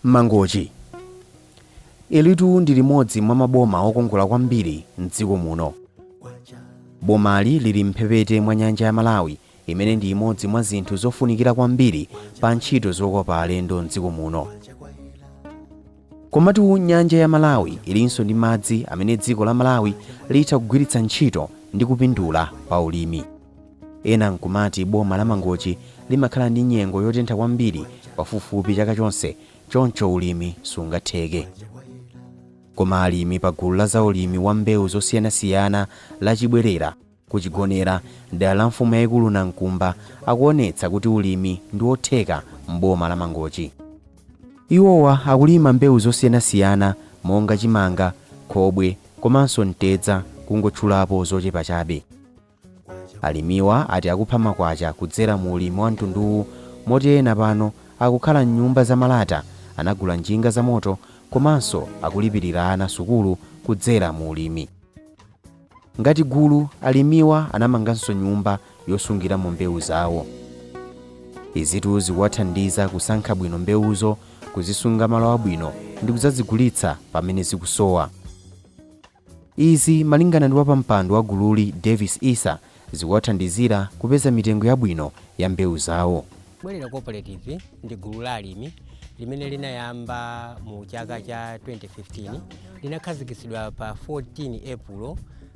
Mangochi ilitu ndi limodzi mwa maboma okongola kwambiri mdziko muno. Bomali lili mphepete mwa nyanja ya Malawi, imene ndi imodzi mwa zinthu zofunikira kwambiri pa ntchito zokopa alendo mdziko muno. Komatu nyanja ya Malawi ilinso ndi madzi amene dziko la Malawi litha kugwiritsa ntchito ndi kupindula pa ulimi. Ena nkumati boma la Mangochi limakhala ndi nyengo yotentha kwambiri pafupifupi chaka chonse, choncho ulimi sungatheke. Koma alimi pa gulu la zaulimi wa mbewu zosiyanasiyana la Chibwerera kuchigonera dera la mfumu yayikulu Nankumba akuonetsa kuti ulimi ndi wotheka m'boma la Mangochi. Iwowa akulima mbewu zosiyanasiyana monga chimanga, khobwe komanso mtedza, kungotchulapo zochepa chabe. Alimiwa ati akupha makwacha kudzera mu ulimi wa mtunduwu, moti ena pano akukhala mnyumba za malata, anagula njinga za moto komanso akulipirira ana sukulu kudzera mu ulimi. Ngati gulu, alimiwa anamanganso nyumba yosungiramo mbewu zawo. Izitu zikuwathandiza kusankha bwino mbewuzo, kuzisunga malo abwino ndi kudzazigulitsa pamene zikusowa. Izi, malingana ndi wapampando wa gululi Davis Isa, zikuwathandizira kupeza mitengo yabwino ya mbewu zawo. Chibwerera Cooperative ndi gulu la alimi limene linayamba mu chaka cha 2015. Linakhazikitsidwa pa 14 April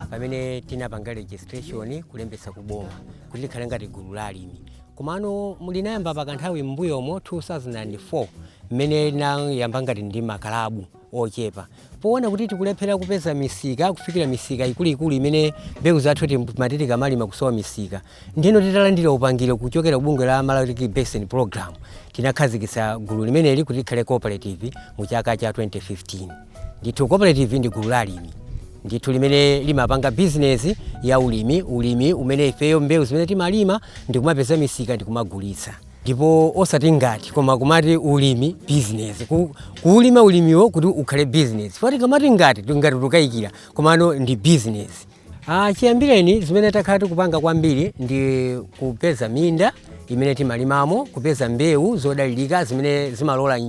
pamene tinapanga registration, kulembetsa kuboma kuti likhale ngati gulu la alimi. Komano linayamba pakanthawi m'mbuyomo 2004, mmene linayamba ngati ndi makalabu ochepa, poona kuti tikulephera kupeza misika, kufikira misika ikuluikulu imene mbewu zathu timati tikamalima kusowa misika. Ndino titalandira upangiro kuchokera kubungwe la Malawi Basin Program, tinakhazikitsa gulu limeneli kuti likhale cooperative mu chaka cha 2015. Ndithu, cooperative ndi gulu la alimi ndithu limene limapanga bizinesi ya ulimi, ulimi umene ifeyo mbewu zimene timalima ndikumapeza misika ndikumagulitsa. Ndipo osati ngati, koma kumati ulimi business, kuulima ulimiwo kuti ukhale business. Foti kamati ngati tukayikira, komano ndi business. Chiyambireni, zimene takhala tikupanga kwambiri ndi kupeza minda imene timalimamo, kupeza mbewu zodalirika zimene zimalola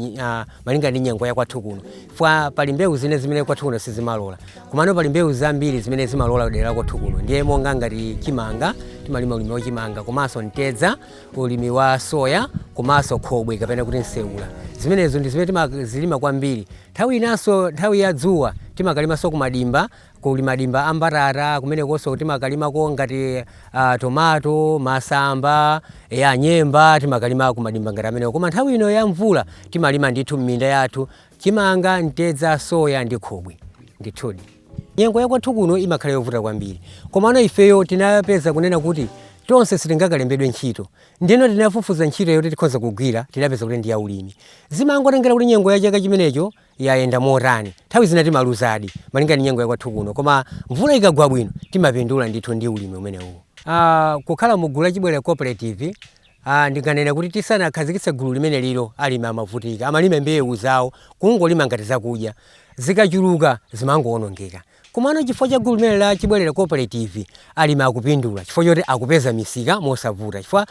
malinga ndi nyengo ya kwathu kuno. Fwa pali mbewu zine zimene kwathu kuno sizimalola, komano pali mbewu zambiri zimene zimalola dera la kwathu kuno. Ndiye monga ngati chimanga, timalima ulimi wa chimanga, komanso mtedza, ulimi wa soya, komanso khobwe kapena kuti nsewula. Zimenezo ndi zimene timazilima kwambiri. Nthawi inanso, nthawi ya dzuwa, timakalimanso kumadimba. Kuli madimba ambatata, kumenekonso timakalimako ngati tomato, masamba ya nyemba, timakalima kumadimba ngati amenewo. Koma nthawi ino ya mvula timalima ndithu m'minda yathu chimanga, mtedza, soya ndi khobwe. Ndithudi nyengo yakwathu kuno imakhala yovuta kwambiri, komano ifeyo tinapeza kunena kuti tonse sitingakalembedwe ntchito. Ndino tinafufuza ntchito yoti tikhoza kugwira, tinapeza kuti ndi ya ulimi. Zimangotengera kuti nyengo ya chaka chimenecho yayenda motani. Nthawi zina timaluzadi malinga ndi nyengo yakwathu kuno, koma mvula ikagwa bwino timapindula ndithu ndi ulimi umenewu. Kukhala mu gulu la Chibwerera Cooperative, ndinganena kuti tisanakhazikitse gulu limene lilo, alimi amavutika. Amalima mbewu zawo kungolima ngati zakudya, zikachuluka zimangowonongeka. Komano chifukwa cha gulu limene la Chibwerera Cooperative, alimi akupindula chifukwa choti akupeza misika mosavuta, chifukwa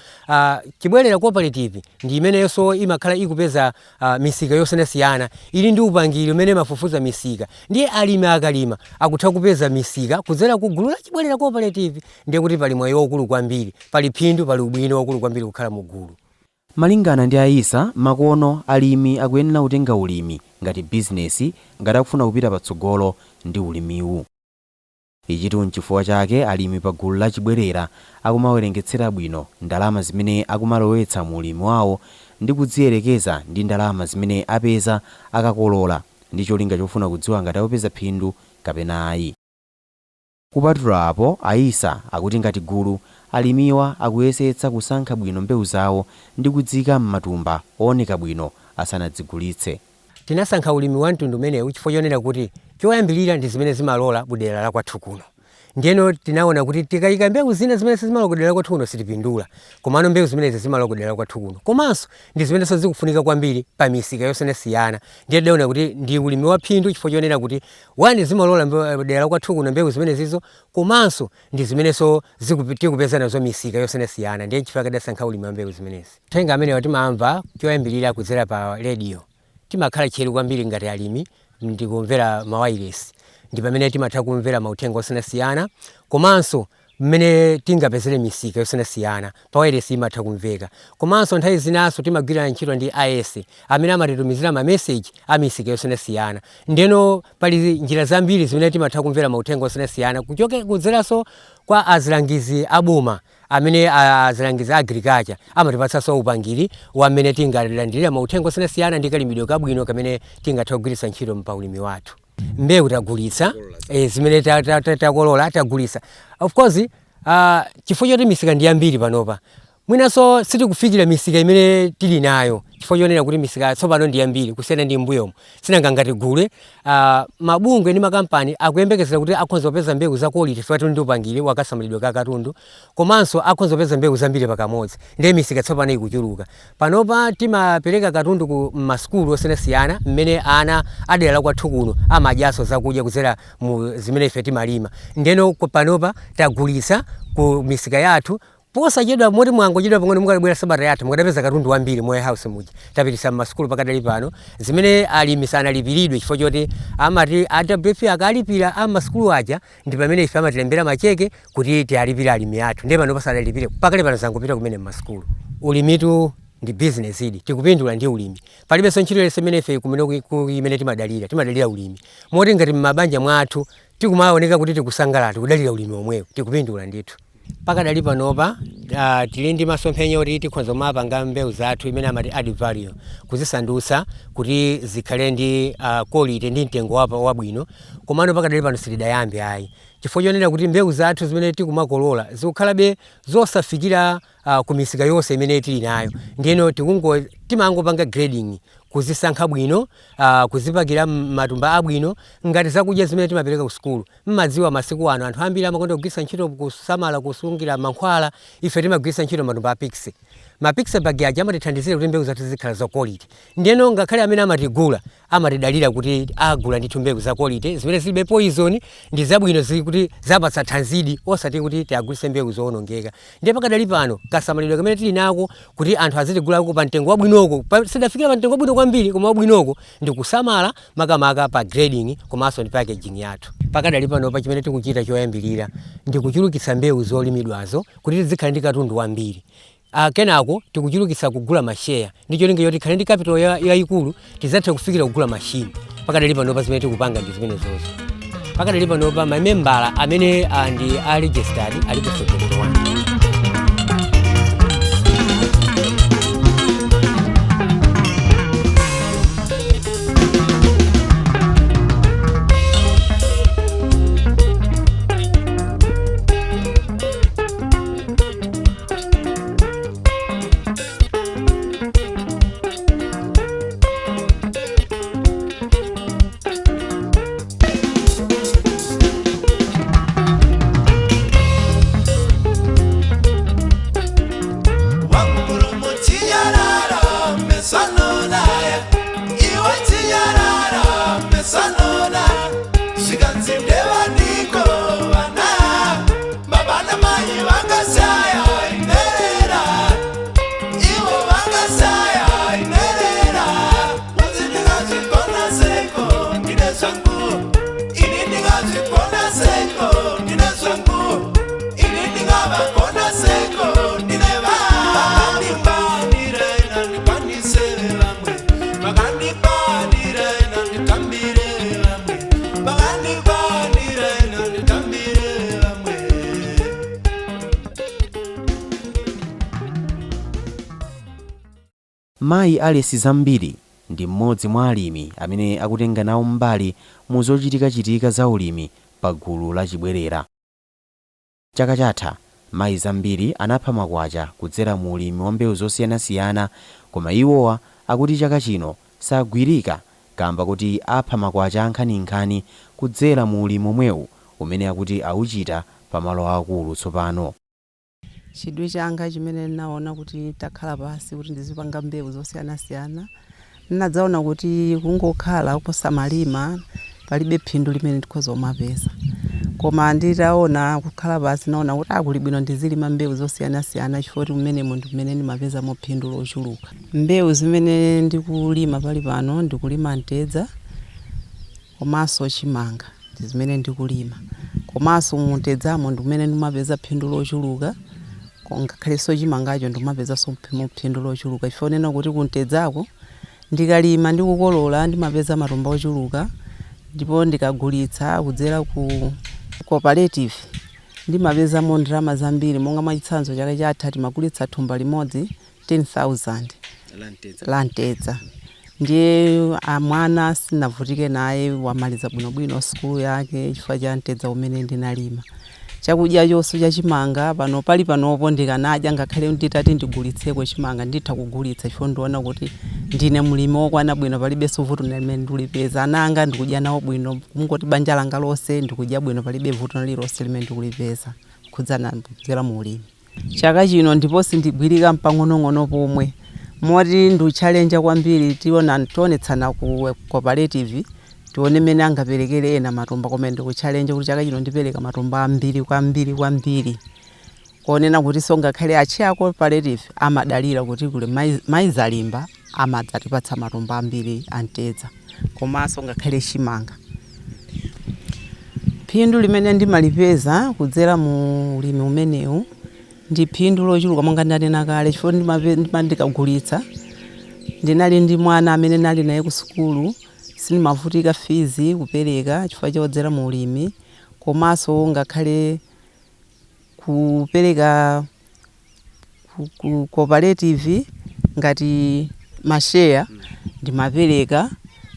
Chibwerera Cooperative ndi imenenso imakhala ikupeza misika yosiyanasiyana, ili ndi upangiri umene imafufuza misika. Ndiye alimi akalima akutha kupeza misika kudzera ku gulu la Chibwerera Cooperative. Ndiye kuti pali mwayi waukulu kwambiri, pali phindu, pali ubwino waukulu kwambiri kukhala mu gulu. Malingana ndi Aisa, makono alimi akuyenera kutenga ulimi ngati bizinesi ngati akufuna kupita patsogolo ndi ulimiwu. Ichitu nchifukwa chake alimi pa gulu la Chibwerera akumawerengetsera bwino ndalama zimene akumalowetsa mu ulimi wawo ndi kudziyerekeza ndi ndalama zimene apeza akakolola, ndi cholinga chofuna kudziwa ngati akupeza phindu kapena ayi. Kupatula apo, Aisa akuti ngati gulu, alimiwa akuyesetsa kusankha bwino mbewu zawo ndi kudziika m'matumba ooneka bwino asanadzigulitse. Tinasankha ulimi wa mtundu umenewu chifukwa chonena kuti choyambirira ndi zimene zimalola kudera la kwathu kuno. Ndiyeno tinaona kuti tikayika mbewu zina zimene sizimalola kudera la kwathu kuno sitipindula, komano mbewu zimenezi zimalola kudera la kwathu kuno, komanso ndi zimenenso zikufunika kwambiri pa misika yosiyanasiyana. Ndiye tidaona kuti ndi ulimi wa phindu chifukwa chonena kuti, one, zimalola dera la kwathu kuno mbewu zimenezizo, komanso ndi zimenenso tikupeza nazo misika yosiyanasiyana. Ndiye chifukwa tidasankha ulimi wa mbewu zimenezi. Uthenga amenewa timamva choyambirira kudzera pa radio. Timakhala tcheru kwambiri ngati alimi ndikumvera mawayilesi, ndi pamene timatha kumvera mauthenga osiyanasiyana komanso mmene tingapezere misika yosiyanasiyana pa wayilesi imatha kumveka. Komanso nthawi zinanso timagwira ntchito ndi AS amene amatitumizira mameseji a misika yosiyanasiyana. Ndeno pali njira zambiri zimene timatha kumvera mauthenga osiyanasiyana kuchoke kudzeranso kwa azilangizi aboma amene azilangizi a agriculture amatipatsanso upangiri wa mmene tingalandirira mauthenga osiyanasiyana ndi kalimidwe kabwino kamene tingathe kugwiritsa ntchito pa ulimi wathu. Mbewu tagulitsa, zimene takolola tagulitsa. Of course, chifukwa choti misika ndi yambiri panopa, mwinanso sitikufikira misika imene tili nayo chifukwa chonena kuti misika tsopano ndi yambiri kusiyana ndi mbuyomo. Sinanga ngati gule, mabungwe ndi makampani akuyembekezera kuti akhoza kupeza mbewu za quality chifukwa tili ndi upangiri wakasamalidwe ka katundu, komanso akhoza kupeza mbewu zambiri pakamodzi. Ndiye misika tsopano ikuchuluka. Panopa timapereka katundu ku masukulu osiyanasiyana mmene ana adera la kwathu kuno amadyanso zakudya kudzera mu zimene ife timalima. Ndeno panopa tagulitsa ku misika yathu posachedwa, moti mwangochedwa pang'ono mukabwera sabata yathu mukadapeza katundu wambiri mu warehouse muja. Tapitisa mmasukulu pakadali pano zimene alimi sanalipiridwe chifukwa choti amati a WFP akalipira a masukulu aja ndi pamene ife amatilembera macheke kuti tialipire alimi athu. Ndiye pano pasadalipire, pakali pano zangopita kumene mmasukulu. Ulimitu ndi business idi, tikupindula ndi ulimi. Palibenso ntchito iliyonse imene ife kumene imene timadalira ulimi, moti ngati m'mabanja mwathu tikumaoneka kuti tikusangalala, tikudalira ulimi omwewo, tikupindula ndithu. Pakadali panopa tili ndi masomphenya oti tikhoza kumapanga mbewu zathu imene amati add value, kuzisandutsa kuti zikhale ndi quality ndi mtengo wabwino. Komano pakadali pano sitidayambe ayi, chifukwa chonena kuti mbewu zathu zimene tikumakolola zikukhalabe zosafikira ku misika yonse imene tili nayo. Ndiyeno timangopanga grading, kuzisankha bwino, kuzipakira matumba abwino ngati zakudya zimene timapereka ku sukulu. Mmadziwa masiku ano anthu ambiri amakonda kugwiritsa ntchito kusamala kusungira mankhwala. Ife timagwiritsa ntchito matumba a Pyxie. Ma Pyxie bag aja amatithandizira kuti mbewu zathu zikhala za quality. Ndiyeno ngakhale amene amatigula amatidalira kuti agula ndithu mbewu za quality zimene zilibe poison, ndi zabwino, zili kuti zapatsa thanzidi, osati kuti tiagulitse mbewu zowonongeka. Ndiye pakadali pano kasamalidwe kamene tili nako kuti anthu azitigulako pa mtengo wabwinoko, sidafikira pa mtengo wabwino kwambiri koma wabwinoko, ndi kusamala makamaka pa grading komanso ndi packaging yathu. Pakadali pano pa chimene tikuchita choyambirira ndi kuchulukitsa mbewu zolimidwazo kuti tizikhale ndi katundu wambiri. Kenako tikuchulukitsa kugula masheya ndi cholinga choti tikhale ndi capital yayikulu, tidzathe kufikira kugula mashini. Pakadali panopa zimene tikupanga ndi zimenezozo. Pakadali panopa mamembala amene ndi a registered alipo 71. Mayi Alice Zambiri ndi mmodzi mwa alimi amene akutenga nawo mbali mu zochitikachitika za ulimi pa gulu la Chibwerera. Chaka chatha mayi Zambiri anapha makwacha kudzera mu ulimi wa mbewu zosiyanasiyana, koma iwowa akuti chaka chino sagwirika kamba kuti apha makwacha ankhaninkhani kudzera mu ulimi omwewu umene akuti auchita pamalo akulu tsopano. Chidwi changa chimene ndinaona kuti takhala pasi kuti ndizipanga mbewu zosiyanasiyana, ndinadzaona kuti kungokhala posamalima palibe phindu limene ndikhoza kumapeza. Koma nditaona kukhala pasi, naona kuti akuli bwino ndizilima mbewu zosiyanasiyana, chifukwa kuti mmenemo ndi mmene ndimapezamo phindu lochuluka. Mbewu zimene ndikulima pali pano, ndikulima mtedza komanso chimanga, ndi zimene ndikulima. Komanso mumtedzamo ndi kumene ndimapeza phindu lochuluka, ngakhalenso chimangacho ndimapezanso phindu lochuluka, chifukwa nena kuti kumtedzako ndikalima ndikukolola ndimapeza matumba ochuluka, ndipo ndikagulitsa kudzera ku cooperative ndimapezamo ndalama zambiri. Monga mwachitsanzo, chaka chatha timagulitsa thumba limodzi 10,000 la mtedza. Ndiye mwana sinavutike naye, wamaliza bwinobwino sukulu yake chifukwa cha mtedza umene ndinalima. Chakudya chonse chachimanga pano pali panopo ndikanadya, ngakhale nditati ndigulitseko chimanga nditha kugulitsa, chifukwa ndiona kuti ndine mlimi wokwana bwino, palibenso vuto limene ndikulipeza. Ana anga ndikudya nawo bwino, kungoti banja langa lonse ndikudya bwino, palibe vuto lililonse limene ndikulipeza kukhudzana kudzera mu ulimi. Chaka chino ndipo sindigwirika mpang'onong'ono pomwe, moti ndiutchalenja kwambiri. Tiona tionetsana ku cooperative, tione mmene angaperekere ena matumba, koma ndikutchalenja kuti chaka chino ndipereka matumba ambiri kwambiri kwambiri, kuonena kuti so ngakhale achi a cooperative amadalira kuti kuli mayi Zalimba amadzatipatsa matumba ambiri amtedza komanso ngakhale chimanga. Phindu limene ndimalipeza kudzera mu ulimi umenewu ndi phindu lochuluka, monga ndanena kale, chifukwa ndikagulitsa, ndinali ndi mwana amene nali naye ku sukulu, sindimavutika fees kupereka chifukwa chodzera mu ulimi. Komanso ngakhale kupereka ku cooperative ngati masheya ndimapereka,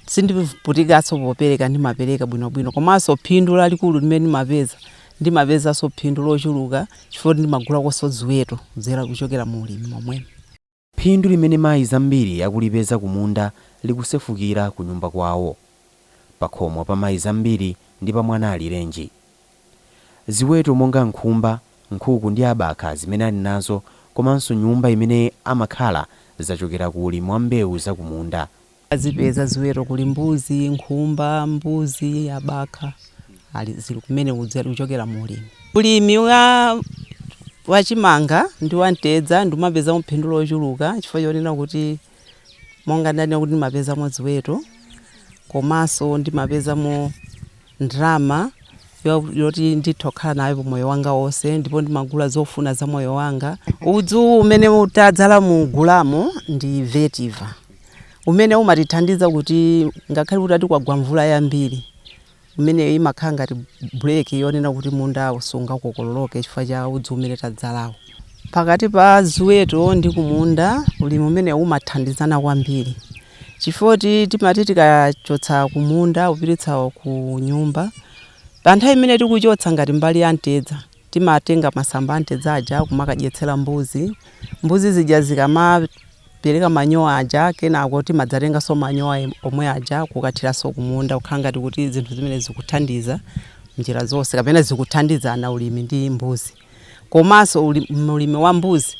sindivutikanso popereka, ndimapereka bwinobwino. Komanso phindu lalikulu limene ndimapeza, ndimapezanso phindu lochuluka chifukwa ndimagulakonso ziweto kudzera kuchokera mu ulimi momwemo. Phindu limene mayi Zambiri akulipeza kumunda likusefukira ku nyumba kwawo. Pakhomo pa mayi Zambiri ndi pa mwana alirenji. Ziweto monga nkhumba, nkhuku ndi abakha zimene ali nazo komanso nyumba imene amakhala zachokera ku ulimi wa mbewu zakumunda. Azipeza ziweto, kuli mbuzi, nkhumba, mbuzi, abakha, ali zili kumene kudzera kuchokera mu ulimi. Ulimi wa wachimanga ndi wamtedza ndimapezamo phindu lochuluka, chifukwa chonena kuti monga ndanena kuti ndimapezamo ziweto, komanso ndimapezamo ndalama yoti nditha kukhala nayo pamoyo wanga wonse, ndipo ndimagula zofuna za moyo wanga. Udzu umene utadzala mu gulamo ndi vetiver, umene umatithandiza kuti ngakhale kuti ati kwagwa mvula yambiri, umene imakhala ngati breki yonena kuti munda sungakokololoke chifukwa cha udzu umene tadzalawo. Pakati pa ziweto ndi kumunda, ulimi umene umathandizana kwambiri, chifukwa timati tikachotsa kumunda kupititsa ku nyumba, pa nthawi imene tikuchotsa ngati mbali ya mtedza, timatenga masamba a mtedza aja kumakadyetsera mbuzi. Mbuzi zija zikamapereka manyowa aja, kenako timadzatenganso manyowa omwe aja kukathiranso kumunda, kukhala ngati kuti zinthu zimene zikuthandiza mnjira zonse kapena zikuthandizana ulimi ndi mbuzi. Komanso ulimi wa mbuzi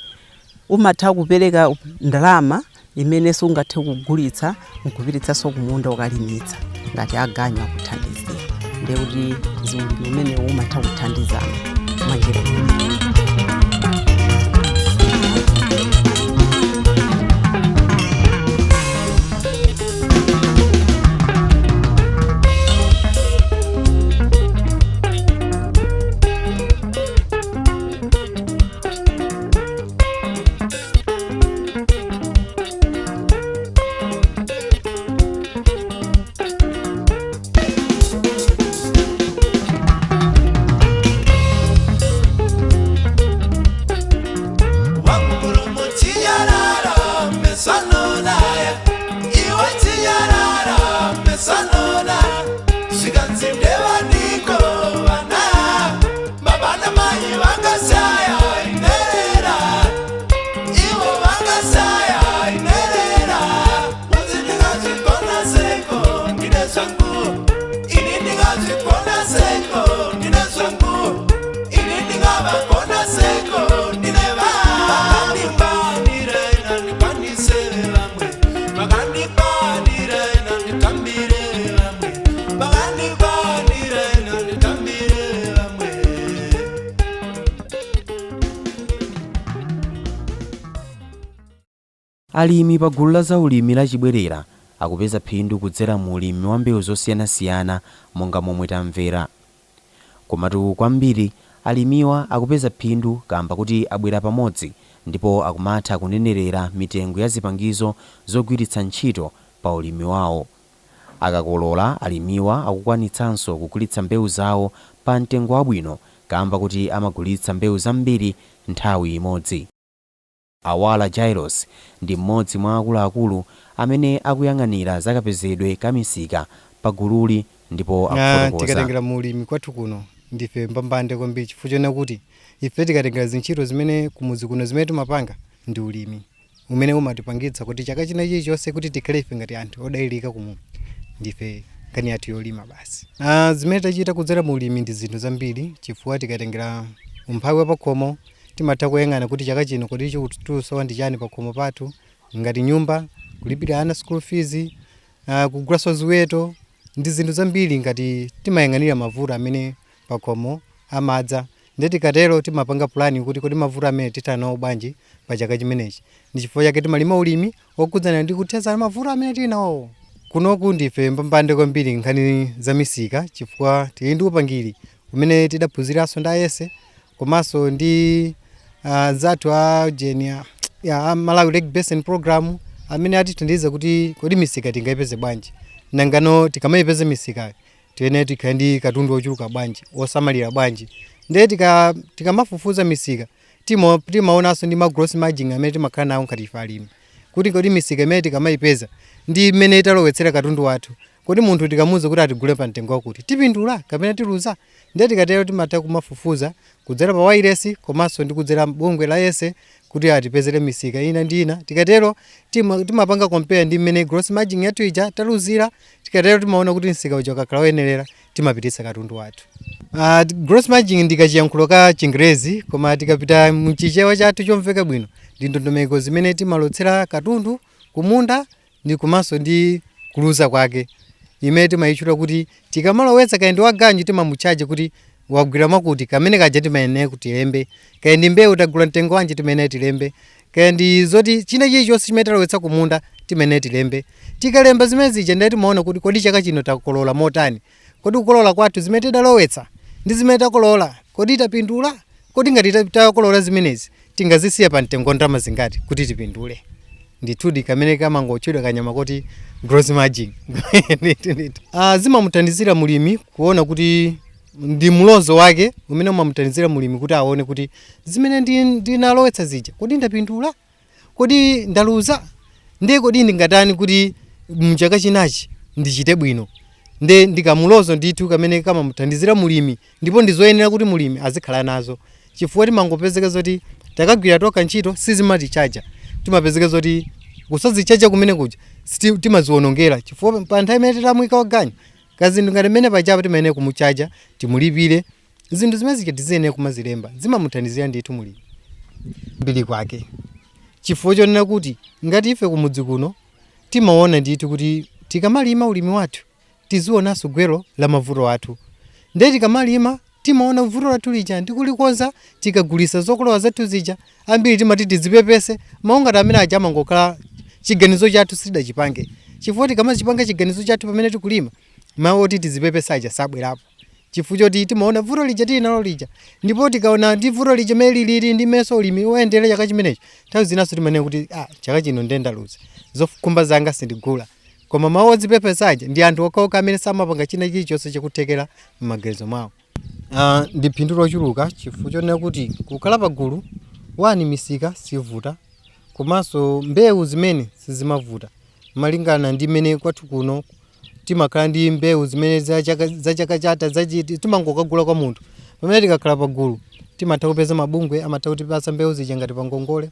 umatha kupereka ndalama imene sungathe kugulitsa nkupititsanso kumunda ukalimitsa ngati aganyu akuthandizira. Ndiye kuti ulimi umenewu umatha kuthandizana mwanjira imeneyi. Alimi pa gulu la zaulimi la Chibwerera akupeza phindu kudzera mu ulimi wa mbewu zosiyanasiyana monga momwe tamvera. Komatu kwambiri alimiwa akupeza phindu kamba kuti abwera pamodzi ndipo akumatha kunenerera mitengo ya zipangizo zogwiritsa ntchito pa ulimi wawo. Akakolola, alimiwa akukwanitsanso kugulitsa mbewu zawo pa mtengo wabwino kamba kuti amagulitsa mbewu zambiri nthawi imodzi. Awala Jairos ndi mmodzi mwa akuluakulu amene akuyang'anira zakapezedwe ka misika pa gululi ndipo akufotokoza. Tikatengera mulimi kwathu kuno, ndife mbambande kwambiri, chifukwa chonena kuti ife tikatengera zintchito zimene kumudzi kuno zimene timapanga ndi ulimi umene umatipangitsa kuti chaka china chilichonse kuti tikhale ife ngati anthu odalirika kumu ndife nkhani yathu yolima basi. Zimene tachita kudzera mu ulimi ndi zinthu zambiri, chifukwa tikatengera umphawi wa pakhomo, timatha kuyang'ana kuti chaka chino kodi chikutusowa ndi chani pakhomo pathu, ngati nyumba, kulipira ana school fees, kugulaso ziweto ndi zinthu zambiri. Ngati timayang'anira mavuto amene pakhomo amadza, ndi tikatero timapanga pulani kuti kodi mavuto amene tithana nawo bwanji pa chaka chimenechi. Ndi chifukwa chake timalima ulimi wokhudzana ndi kuthetsa mavuto amene tili nawo. Kunoku ndife mbambande kwambiri nkhani za misika, chifukwa tili ndi upangiri umene tidaphunziranso ndi ayese komanso ndi zathu a jeni ya a Malawi Lake Basin Program amene atithandiza kuti kodi misika tingayipeze bwanji, nangano tikamayipeza misika tiyenera tikhale ndi katundu wochuluka bwanji, osamalira bwanji. Ndiye tikamafufuza misika timaonanso ndi ma gross margin amene timakhala nawo ngati ife alimi, kuti kodi misika imene tikamayipeza ndi imene italowetsera katundu wathu, kodi munthu tikamuwuza kuti atigule pa mtengo wakuti tipindula kapena tiluza? Ndiye tikatero timatha kumafufuza kudzera pa wireless komanso ndi kudzera bungwe la yese kuti atipezere misika ina ndi ina. Tikatero timapanga compare ndi mmene gross margin yathu ija taluzira. Tikatero timaona kuti msika uja ukakhala woyenerera timapititsa katundu wathu. Gross margin ndi kachiyankhulo ka Chingerezi, koma tikapita mchichewa chathu chomveka bwino ndi ndondomeko zimene timalotsera katundu kumunda ndi komanso ndi kuluza kwake, imene timayitchula kuti tikamalowetsa kaya ndi waganyu timamutchaje kuti wagwira mwakuti, kamene kaja timayenera kuti tilembe. Kaya ndi mbewu tagula mtengo wanji timayenera tilembe. Kaya ndi zoti china chilichonse chimene talowetsa kumunda timayenera tilembe. Tikalemba zimene zija, ndiye timaona kuti kodi chaka chino takolola motani, kodi kukolola kwathu zimene tidalowetsa ndi zimene takolola, kodi tapindula? Kodi ngati takolola zimenezi tingazisiya pa mtengo wa ndalama zingati kuti tipindule? Ndithudi kamene kamangotchedwa kanyama kuti gross margin. Ndithu, ndithu. Zimamuthandizira mulimi kuona kuti ndi mulozo wake umene umamuthandizira mulimi kuti aone kuti zimene ndinalowetsa zija, kodi ndapindula, kodi ndaluza, ndiye kodi ndingatani kuti mchaka chinachi ndichite bwino? Nde ndikamulozo ndithu kamene kamamuthandizira mulimi, ndipo ndizoyenera kuti mulimi azikhala nazo, chifukwa timangopezeka zoti takagwira tokha ntchito sizimatichaja, timapezeka zoti kusazichaja kumene kuja timaziwonongera, chifukwa pa nthawi imene titamwika waganyu kazinthu ngati mmene pachapa timayenera kumuchaja timulipire. Zinthu zimene zija tiziyenera kumazilemba, zimamuthandizira ndithu mulimi mbiri kwake, chifukwa chonena kuti ngati ife kumudzi kuno timaona ndithu kuti tikamalima ulimi wathu tizionanso gwero la mavuto athu. Ndiye tikamalima timaona vuto lathu lija ndi kulikonza. Tikagulisa zokolola zathu zija, ambiri timati tizipepese mawu ngati amene aja amangokhala chiganizo chathu sitidachipange, chifukwa tikamachipanga chiganizo chathu pamene tikulima, mawu oti tizipepese aja sabwerapo, chifukwa choti timaona vuto lija tili nalo lija. Ndipo tikaona ndi vuto lija mene lilili ndi mmenso ulimi woyendera chaka chimenecho, nthawi zinanso timanena kuti, "Ah, chaka chino ndiye ndaluza, zokhumba zanga sindigula." Koma mawu odzipepesa aja ndi anthu okhaokha amene samapanga china chilichonse chakuthekera m'maganizo mwawo. Ndi phindu lochuluka, chifukwa chonena kuti kukhala pagulu, one, misika sivuta, komanso mbewu zimene sizimavuta malingana ndi mmene kwathu kuno timakhala ndi mbewu zimene za chaka chatha zachiti timangokagula kwa munthu. Pamene tikakhala pagulu timatha kupeza mabungwe amatha kutipatsa mbewu zija ngati pangongole,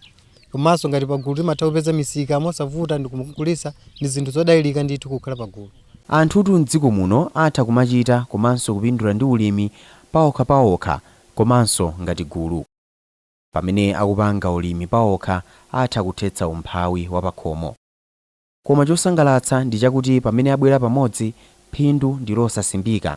komanso ngati pagulu timatha kupeza misika mosavuta ndi kumugulitsa. Ndi zinthu zodalirika ndithu kukhala pagulu. Anthutu mdziko muno atha kumachita komanso kupindula ndi ulimi paokhapaokha komanso ngati gulu. Pamene akupanga ulimi paokha atha kuthetsa umphawi wa pakhomo, koma chosangalatsa ndi chakuti pamene abwera pamodzi phindu ndi losasimbika.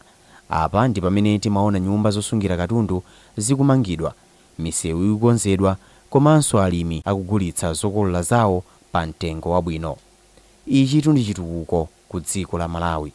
Apa ndi pamene timaona nyumba zosungira katundu zikumangidwa, misewu ikukonzedwa, komanso alimi akugulitsa zokolola zawo pa Pa mtengo wabwino. Ichitu ndi chitukuko ku dziko la Malawi.